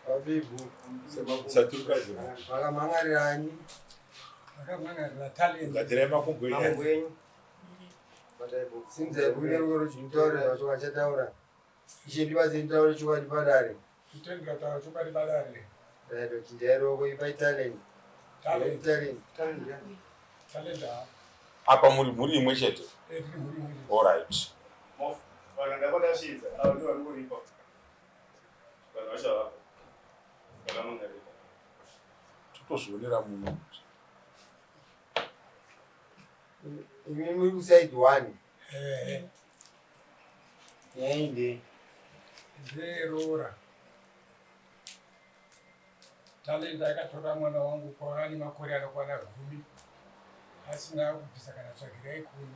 Vabibu vakamhan'arirani vakamhan'arira talent Gadzirai makumbo enyu. Simudzai bhuku neruoko rudyi mutaure zvacho vachataura. Ishe ndibatsirei nditaure chokwadi padare. Kutendera taura chokwadi padare. Right, chinjai ruoko ipai talent. Talent. Talent. Talent ha. Apa muri mhuri imwe chete. Eh, tiri mhuri imwe chete. All right. Mof, vanhu ndakadashidza avo ndivo vari kuripa vanhu vacho havapo vakamangarika Totozvionera muno. Imi muri kuside one. Eh, Nyaya inde. nderoora. Talent akatora mwana wangu kwaane makore anokwana 10 asina kubvisa kana tsvagirai kuni.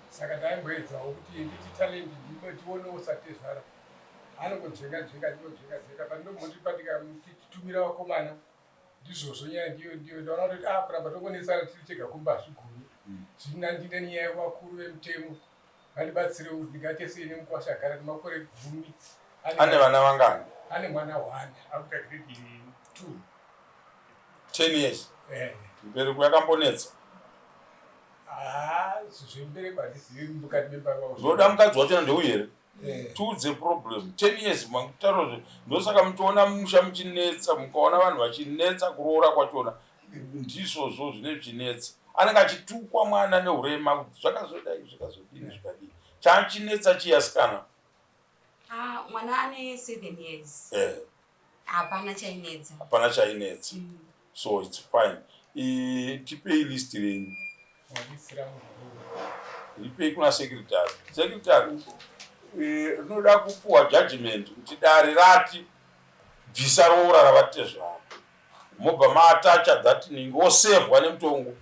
Saka ndaimboedzawo kuti nditi Talent ndionewo satezvara. Anongonzvenga nzvenga achingonzvenga nzvenga pandinomboti pandikatitumira vakomana ndizvozvo nyaya ndiyo ndiyo ndaona kuti ah kuramba tongonetsana tiri tega kumba hazvigoni. Zvina ndine nyaya yevakuru vemutemo vandibatsirewo kuti ndingaite sei nemukwasha agara nemakore 10. Ane vana vangani? Ane mwana 1 akuita grade 2. 10 years. Eh. Mbereko yakambonetsa. Ah, zvembereko handizivi mukati memba mavo. Ndoda mukadzi wachona ndeuyu here? Eh. Tiudze problem. 10 years makutaura zve. Ndosaka muchiona musha muchinetsa, mukaona vanhu vachinetsa kuroora kwachona. Ndizvozvo zvinenge zvichinetsa. Anenge achitukwa mwana neurema kuti zvakazodai zvikazodini zvikadini. Chachinetsa chiya sikana. Ah, mwana ane 7 years. Eh. Hapana chainetsa. Hapana chainetsa. So it's fine. Tipei list renyu. Ripei kuna secretary. Secretary rinoda kupuwa judgment kuti dare rati bvisa roora ravatezvara. Mobva maatacha that ningi wosevhwa nemutongo.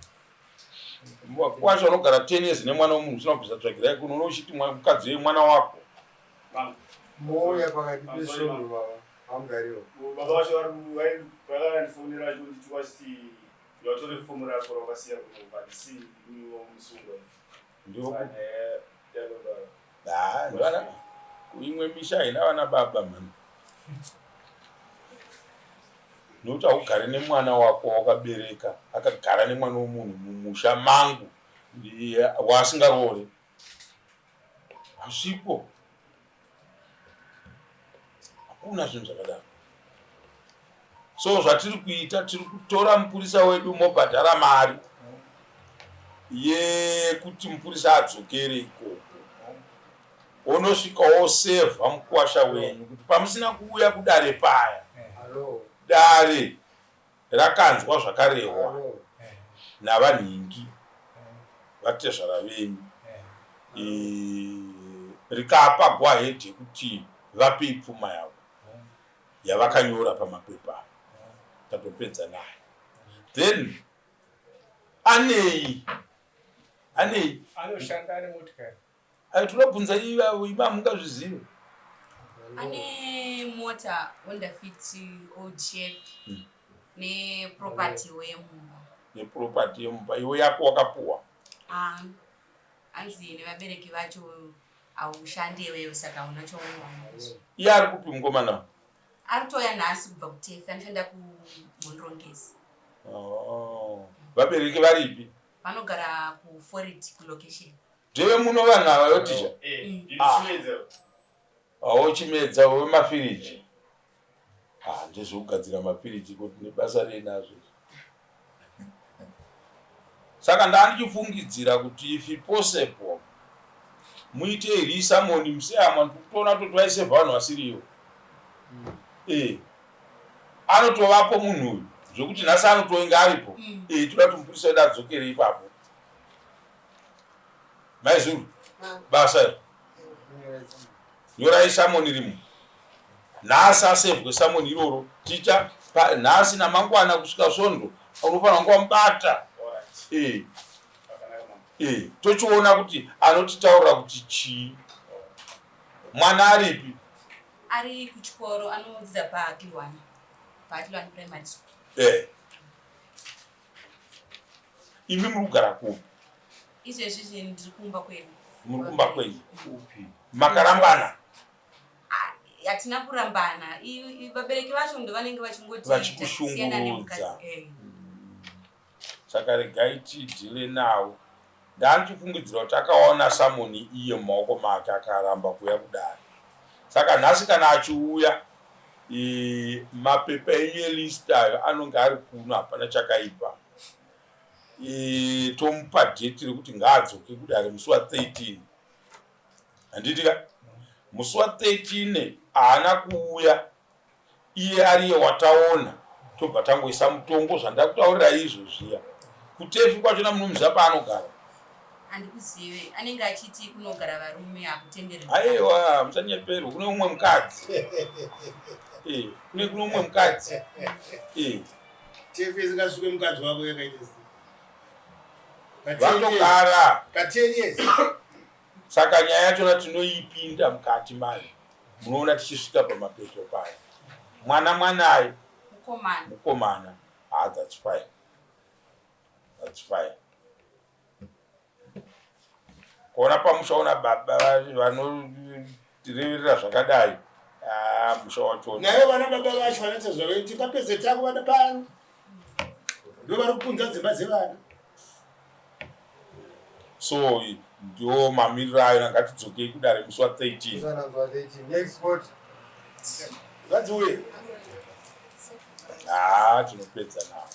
Kwacho anogara 10 years nemwana wemunhu usina kubvisa tsvagirai kuno unochiti mukadzi wemwana wako. Mouya pakati pesvondo baba vamugariwa. Baba vacho vakandifonera vachinditi vachiti vatore fomu rako ravakasiya kuno handisi musungwa. Ndivana imwe misha haina vana baba mani. Nokuti haugare nemwana wako wakabereka akagara nemwana wemunhu mumusha mangu waasingaroori. Hazvipo. Hakuna zvinhu zvakadaro. So zvatiri kuita tiri kutora mupurisa wedu mobhadhara mari yekuti mupurisa adzokere ikoko. Onosvika osevha mukuwasha wenyu kuti pamusina kuuya kudare paya. Dare rakanzwa zvakarehwa navanhingi vatezvara venyu rikapa go ahead yekuti vapei pfuma yavo yavakanyora pamapepa tatopedza nayo. Then anei anei anoshanda ane motikari. Ayo tinobvunza ivavo imi hamungazvizive. Ane mota Honda Fit old shape ne property yemumba. Ne property yemumba iwe yako wakapuwa. Ah, hanzi nevabereki vacho haushandi iwewe saka hauna chaunowana. Iye ari kupi mukomana? Ari kutouya nhasi kubva kuTefi anoshanda kuMhondorongezi. Oh. Vabereki varipi? Vanogara kuForit kulocation. Ndeve muno vanhu ava yoticha. Awo chimedza wemafiriji. Ah, ndezvekugadzira mafiriji kuti nebasa rei nazvo. Saka ndandichifungidzira kuti if possible muite resummon museyamwa ndikutoona kuti vaisevha vanhu vasirivo. Eh. Anotovapo munhu uyu zvekuti nhasi anotoinga aripo. Eh, toda kuti mupurisa wedu adzokere ipapo. Maizuru basa iri nyorai samoni rimwe nhasi asevhwe samoni iroro ticha nhasi namangwana kusvika svondo unofanira kunge wamubata eh. Eh. Tochiona kuti anotitaurira kuti chii. Mwana aripi? Ari kuchikoro anodzidza paAkilwani, paAkilwani Primary School. Eh. Imi muri kugara kupi? Izvezvi zvinhu ndiri kumba kwedu. Muri kumba kwenyu? Kupi? Makarambana? Ah, Hatina kurambana. Vabereki vacho ndo vanenge vachingoti Vachikushungurudza. Nemukadzi. Eh. Saka regai tidhile nawo. Ndandichifungidzira kuti akaona samoni iye mumaoko make, akaramba kuuya kudare. Saka nhasi kana achiuya, mapepa enyu elist ayo anonge ari kuno, hapana chakaipa. Tomupa dheti rekuti ngaadzoke kudare musi wa13, handiti ka? Musi wa13 haana kuuya, iye ariye wataona, tobva tangoisa mutongo. Zvandakutaurira izvo zviya, kutefi kwachona munomuziva paanogara? Handikuzive. Anenge achiti kunogara varume hakutenderwi. Aiwa, musanyeperwa, kune umwe mukadzi. Kune umwe mukadzi. Tefe isingasvike mukadzi wako yakaita sei? Vatogara. Ka 10 years. Saka nyaya yachona tinoipinda mukati mayo, munoona tichisvika pamapeto payo. Mwana mwanayo? Mukomana. Mukomana. Ah, that's fine, that's fine. Kuona pamusha una baba vanoreverera zvakadai, ah, musha wachona. Naivo vana baba vacho vanoita zvavaiti papedze tako vana pano ndo vari kupunza dzimba dzevana. So ndo mamiriro ayo. Ngatidzokei kudare musi wa13. Next court. Ngadziuye. Ah, tinopedza navo.